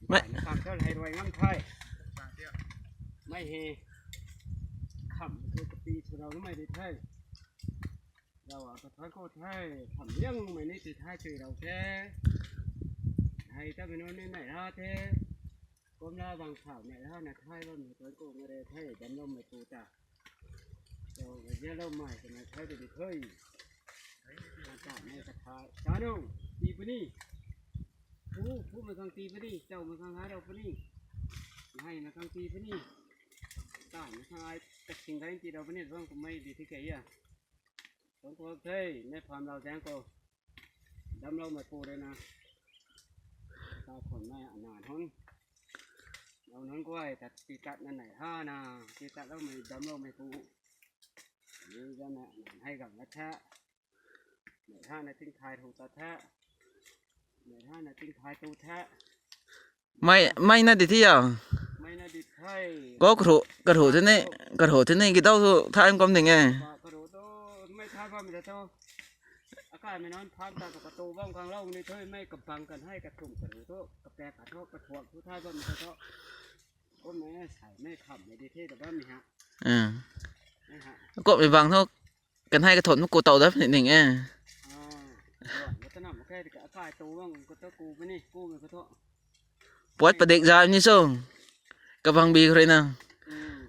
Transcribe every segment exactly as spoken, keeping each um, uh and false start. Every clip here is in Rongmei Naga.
Mei. Ai, na kham thal hei ruai ngam the. Mei he. Kham thu kapi thu rau na mei di the. Rau a ka thai ko the. Kham liang mei ni ti thai tui rau the. Hei ta mei nunc ni nai ra the. Kumna bang khau nai ra na thai bam ni tuan ko mei re the. Dam lou mei pu ta. Chau ka zia lou mai ka nai thai di di the. Ka ta mei ka thai. Ta nung. Ti puni. Phu, phu mei khang ti puni. Chau mei khang hai rau puni. Nai mei khang ti puni. Ta mei khang ai ka sing gai ti rau puni. Bang kumei di thi kei ya. Tuang kuak the, mei pham lau zaeng khou. Dam lou mei pu rui na. Ta khwan mei ana hun. Lou hun kuay, tat ti tat na nai ha na. Ti tat lou mei dam lou mei pu. Ni zan na, ana hei gam na the. Mei ha na ting thai thu tat the. Mei ha na ting thai tu the. Mei, mei na di thi ya. Mei na di the. Ko karu, karu the ni, karu the ni, kidau thu thai kum ding e. Ba karu tu, mei thai bam da tu. Akai mei nunc pham ta tu katu bam khang lou ni thu, mei kabang kan hei kathum karu tu, kapek ka thu, kathuak thu thai bam da tu. Kum mei sai, mei kham mei di the ta bam ni ha. Hmm. Mei ha. Ko mei bang thu, kan hei kathon mu ko tau da ni ding e. Ah, ruan ka ta nam kai ka, akai tu bam ka tu ku mei ni, ku mei ka thu. Puat padik zai ni so. Kabang bi khou rui na. Hmm.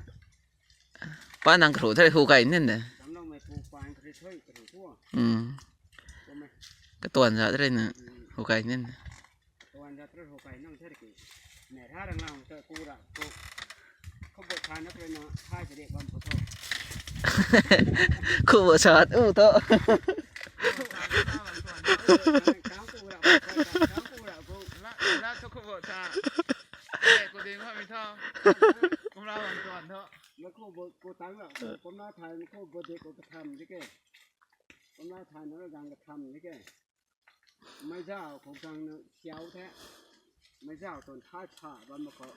Pa nang karu thai hu kai nin de. Dam lou mei pu pan kari thoi kari thua. Hmm. Kumei. Katuan zat rui na. Hmm. Hu kai nin de. Tuan zat rui hu kai nang thar ki. Mei ra rang lang ta ku ra ku. Khou bo than na kari na thai padik bam ko thu. Khou bo sat u thu. Kang ku ra ku, kang ku ra ku. La, la thu khou bo sa. Eh, ku ding ho mi thu. Kum la bam tuan thu. Mei khou bo, ku tang ra ku, kum la thai, mei khou bo de ku katham di ke. Kum la thai na gang katham di ke. Mei zau khou gang na siau the. Mei zau tuan thai pha bam ma khou.